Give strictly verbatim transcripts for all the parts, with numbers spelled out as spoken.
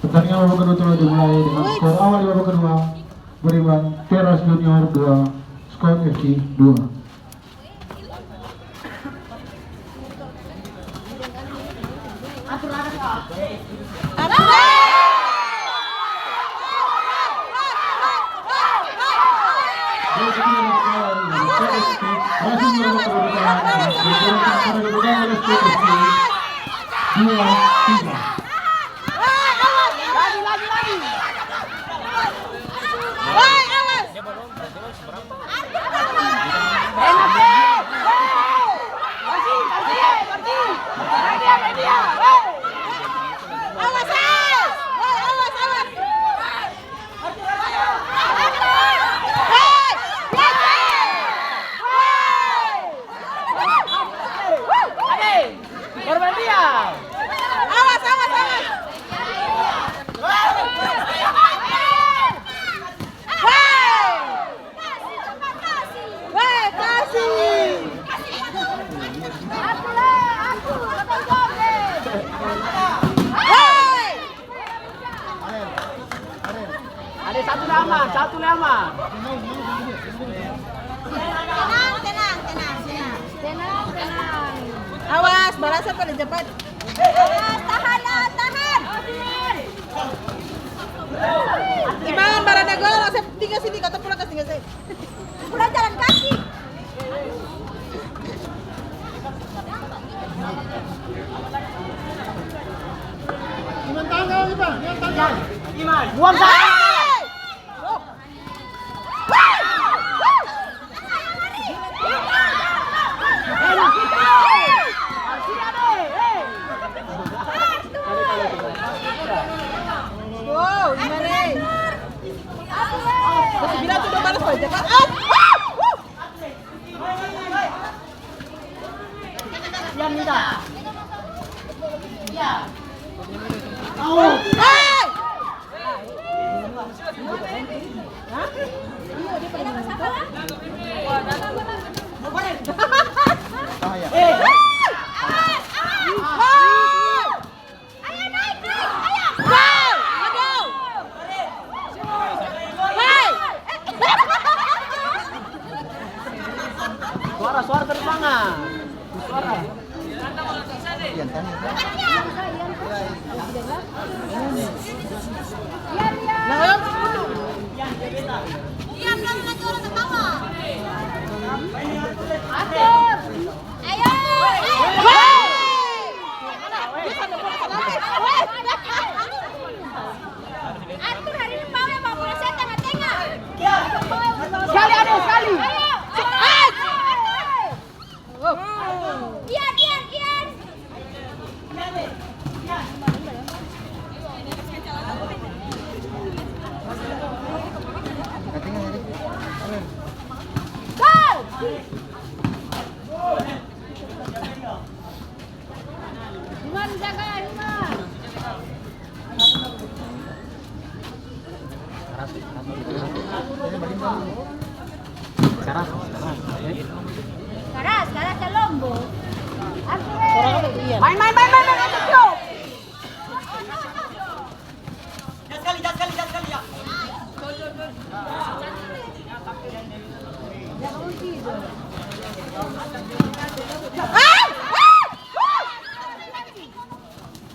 Pertandingan babak kedua telah dimulai dengan skor awal di babak kedua berimbang, Teras Junior dua, Skon F C dua. Dua, tiga. Lagi, lagi, lagi. Woi, awas. Awas, eh. Woi, awas, awas. Hei, hei, hei. Hei. Korban dia. Awas, awas, awas. Hei. Hei, kasi. Hei. Ada satu le aman, satu le aman. Tenang, tenang, tenang, tenang. Tenang, tenang. Awas, barasa pada cepat. Awas, tahan, tahan, tahan. Iman, barada gol, ose tinggal sini, kata pulang ke tinggal sini. Pulang jalan kaki. Iman tanggal, Iman, Iman tanggal. Iman, buang tangan. Wow, Iman, eh. Kasi bilang tuh, balas, Pak, cepat. Ah! Ayo, naik, naik, ayo. Go! Aduh. Hei! Suara, suara dari mana? Suara. Diam, diam, nanti orang ketawa. Atur. Ayo, ayo. Atur hari ini Pawe bawa bola saya tengah-tengah. Sekali, Ade, sekali. Ayo, ayo, ayo. Ian, Ian, Ian. Gol! Iman, jaga, Iman. Karas, karas, eh. Karas, karas, calombo. Aku, eh. Main, main, main, main, main, main, main.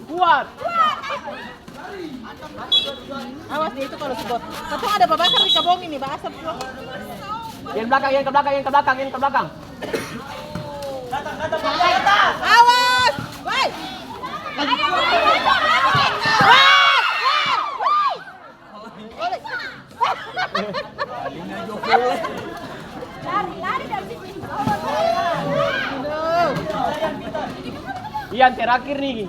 Kuat. Awas dia itu kalau sebot. Katong ada babakar di kabong ini, baasap jua. Yang belakang, yang ke belakang, yang ke belakang, yang ke belakang. Awas! Woi! Lari, lari dari sini. Ian terakhir nih.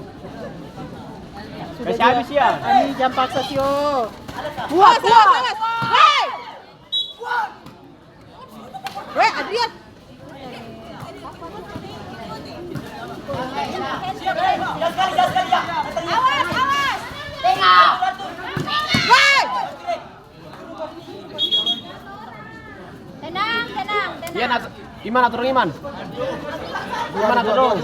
Kasi abis, Ian. Ani jang paksa, Tio. Kuat, kuat. Hei! Weh, Adrian. Awas, awas. Tengah. Weh. Tenang, tenang, tenang. Ian at-, Iman atur dong, Iman. Iman atur dong.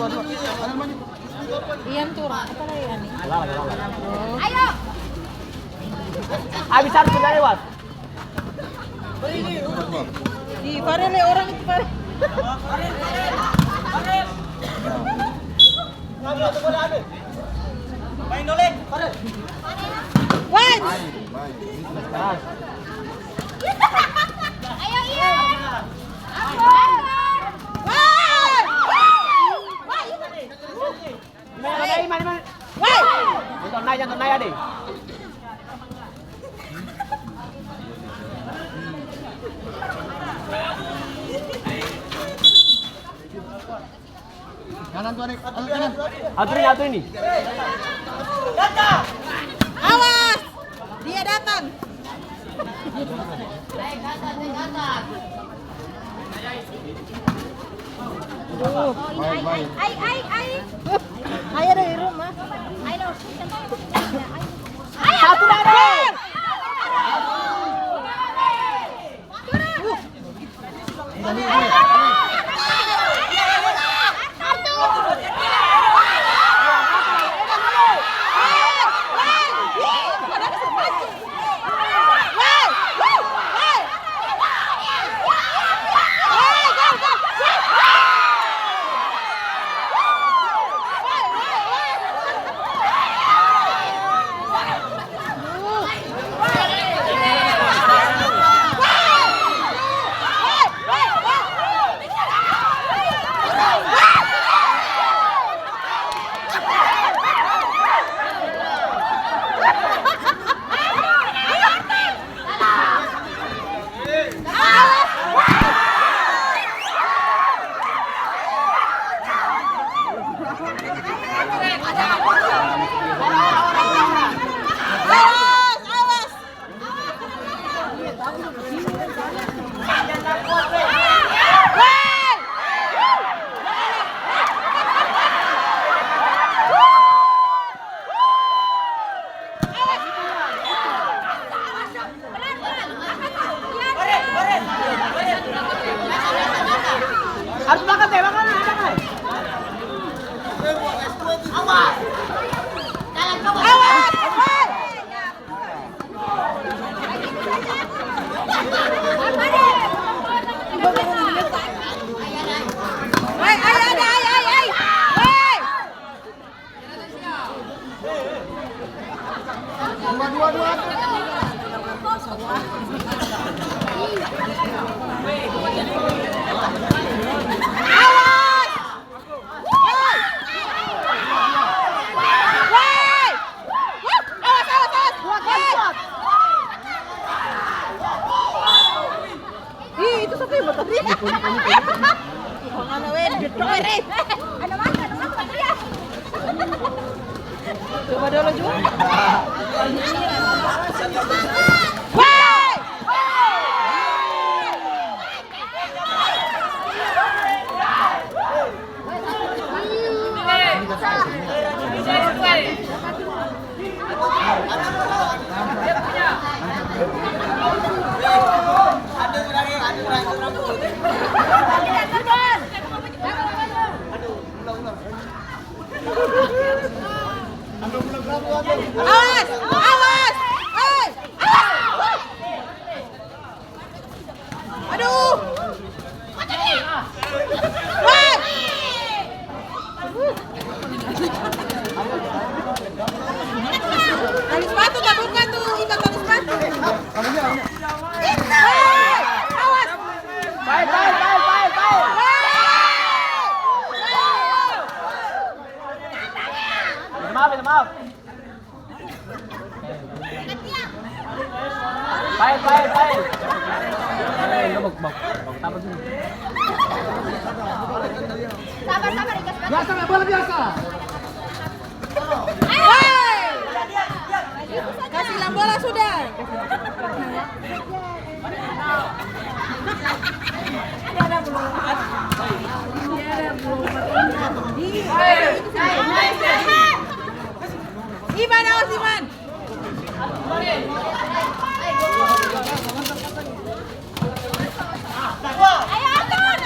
Ian turun. Apa lagi, Ani? Galala, galala. Oh. Ayo. Abis satu sudah lewat. Ih, Farel le orang itu, Farel. Wes. Ayo, Ian. Wes. Wes. Jangan naik, jangan naik, ade. Kanan tuh, ade. Kanan, kanan. Atur ini, atur ini. Awas! Dia datang. Aduh. Ai, ai, ai, ai. Ai ada di rumah. Satu lagi. Harus makan teh, makan, makan. Awas! Awas! Ai, ai, ai, ai, ai, ai. Hei! Dua, dua, dua. Awas! Woi! Woi! Awas, awas, awas! Woi! Ih, itu siapa yang bawa teriak? Mana, weh? Ada mata, ada mata, teriak. Coba dulu, Ju. Woi! Awas! Awas! Hei! Awas! Aduh! Weh! Tali sepatu tabuka tuh, ikat tali sepatu. Hei! Awas! Baik, baik, baik, baik, baik. Hei! Minta maaf, minta maaf. Baik, baik, baik. Eh, lu mau, mau, mau apa sih? Sabar, sabar, Ika, sabar. Biasa, nggak boleh biasa. Hei! Kasih lambola sudah. Iman, awas, Iman. Ayo, atur.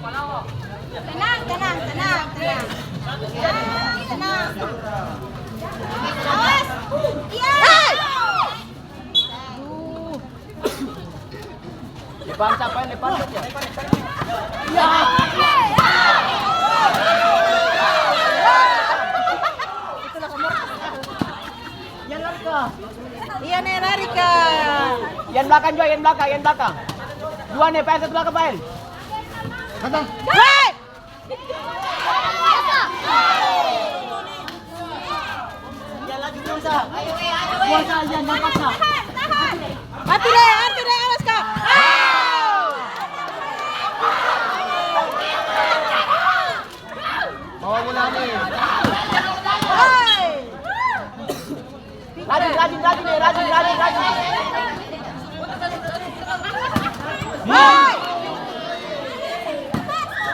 Tenang, tenang, tenang, tenang. Tenang, tenang. Awas. Iya. Depan siapa yang depan saja? Ya. Iya, nih, lari ka. Yang belakang juga, yang belakang, yang belakang. Dua nih, Pael, satu belakang, Pael. Datang. Hei! Hati deh, hati deh, awas, Kak. Mau menangis. Hei! Rajin, rajin, rajin, eh, rajin, rajin, rajin. Hei!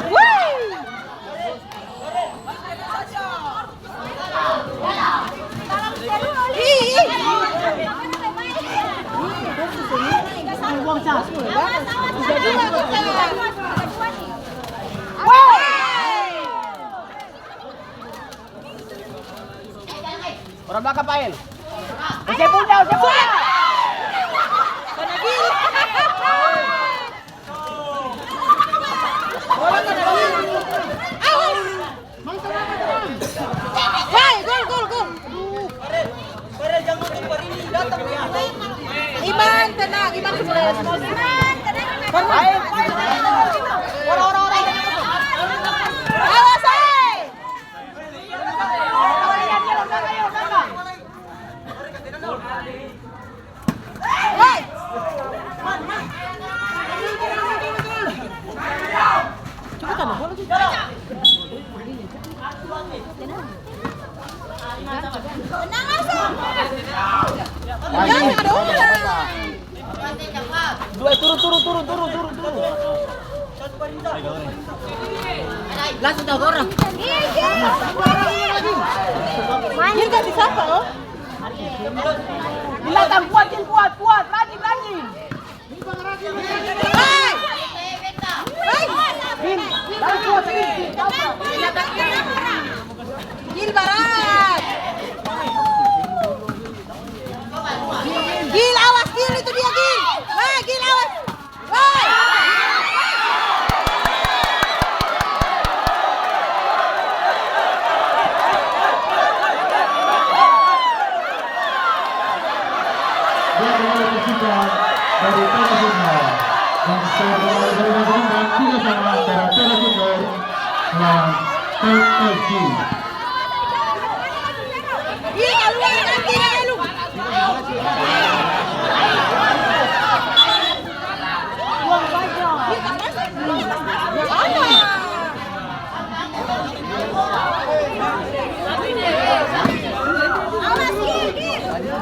Wih! Ih, ih. Buang, Sa. Wih! Orang belakang, Pael. Ose punya, ose punya. Hei, gol, gol, gol. Iman, tenang, Iman sudah. Pael, Pael. Ora, ora, ora. Awas, hei. Dua, turun, turun, turun. Langsung tahu orang. Dia ganti siapa, oh? Binatang kuat, Gil, kuat, kuat, rajin, rajin. Hei! Hei! Gil, rajin, kuat, Gil. Gil, barat. Gil, awas, Gil, itu dia, Gil. Hei, Gil, awas. Dia kembali tersisa dari Tata Sumber. Dan skor kembali berubah tiga sama antara Tata Sumber lawan T S G. Iya, kaluar, ganti, lalu.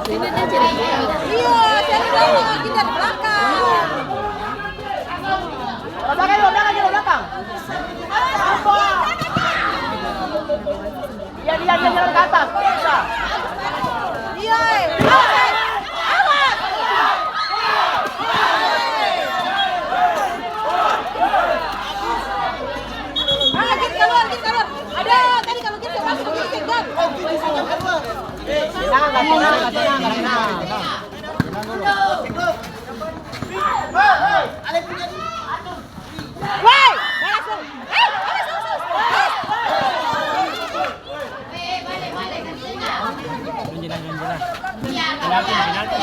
Iya, cari belakang, kita di belakang. Belakang, belakang, belakang. Iya, iya, iya, jalan ke atas. Bisa. Iya, eh. Awas, eh. Awas. Ah, Gin, keluar, Gin, keluar. Ada tadi kalau Gin masuk, Gin, Gin. Tenang, tenang, tenang, tenang. Woi, balas dong. Eh, awas, awas, awas. Awas. Jangan, jangan, jangan. Penalti, penalti.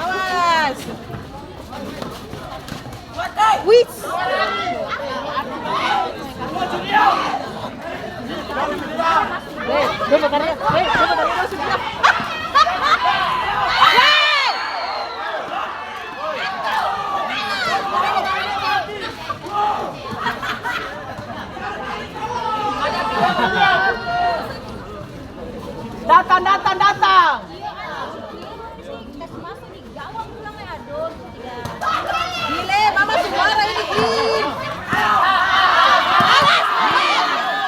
Awas. Wits. Datang, datang, datang. Gawang pulang, eh, aduh, tiga. Gile, mama su marah ini, Gil. Awas, awas,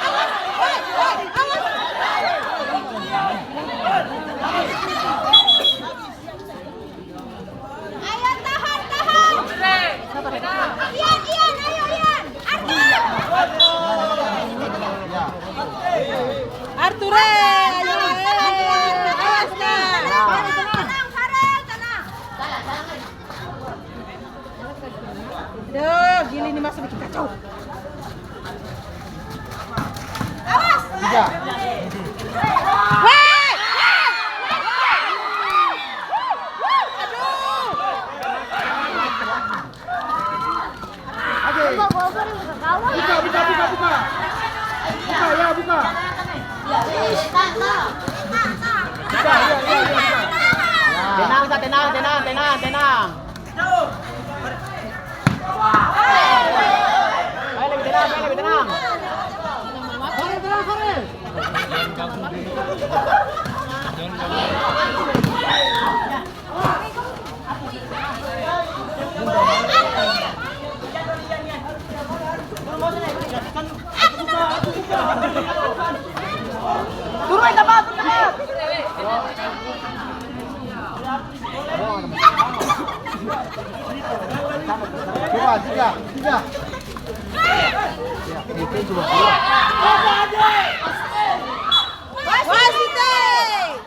awas, woi, woi, awas. Gili ini masa bikin kacau. Awas! Tiga. Weh! Aduh! Oke. Buka, buka, buka, buka. Buka, ya, buka. Buka, ya, ya, ya, buka. Ya. Tenang, Sa, tenang, tenang, tenang, tenang. Ayo, lebih tenang, ayo, lebih tenang. Sore, tenang, sore. Turun, tambah, tambah. Coba, tiga, tiga. Wasit, eh.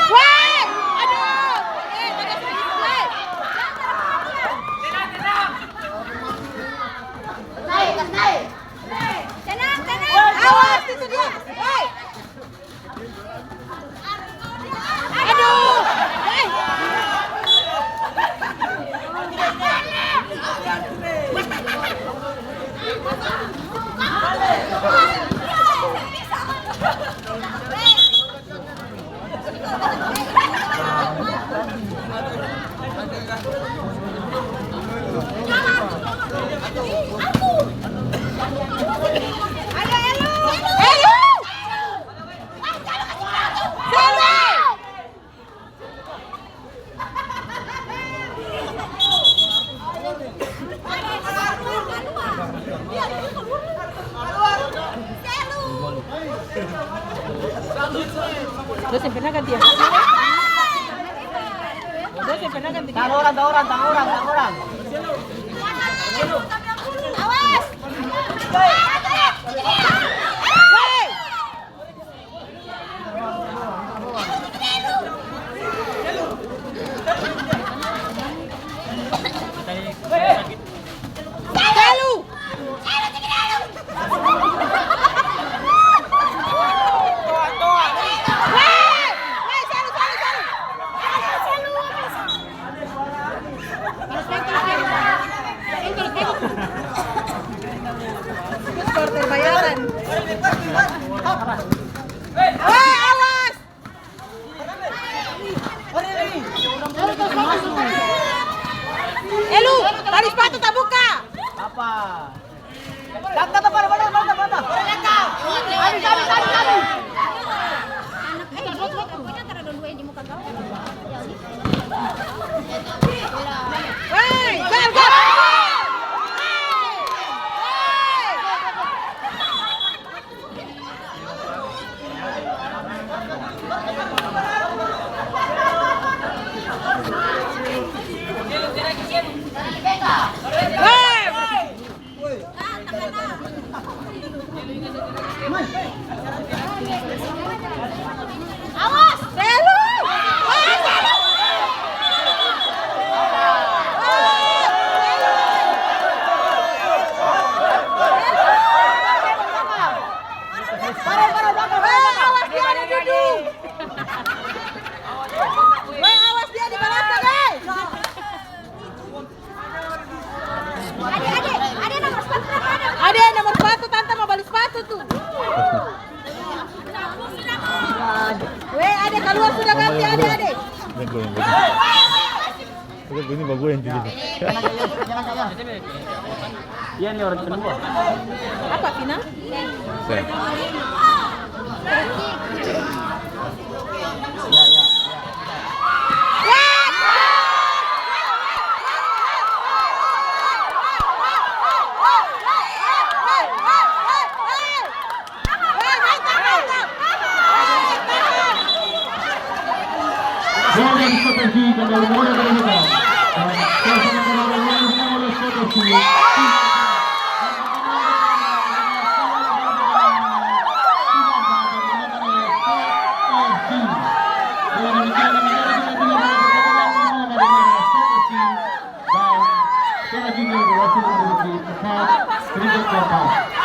Weh! Aduh! Eh, ada sedikit, weh. Tenang, tenang. Awas, itu dia. Weh! Aduh! Eh! Dia seng pernah ganti ya? Dia seng pernah ganti. Tang orang, tang orang, tang orang, tang orang. Awas! Hei! Supporter bayaran. Weh, awas! Eh, lu, tali sepatu tabuka. Apa? Tata, tata, pada, pada, pada, pada. Abis, abis, abis, abis. Hei, gal, gal. Awas! Selu! Awas, Selu! Weh, awas dia di balakang, eh! Ade, ade, ade nomor sepatu, ade. Ade, nomor sepatu, tanta mo bali sepatu tu. Weh, ade kaluar sudah ganti, ade, ade. Ini bagus yang tinggi. Iya, ini orang kedua. Apa, final? Seng. Yang berhasil menduduki tempat berikut Bapak.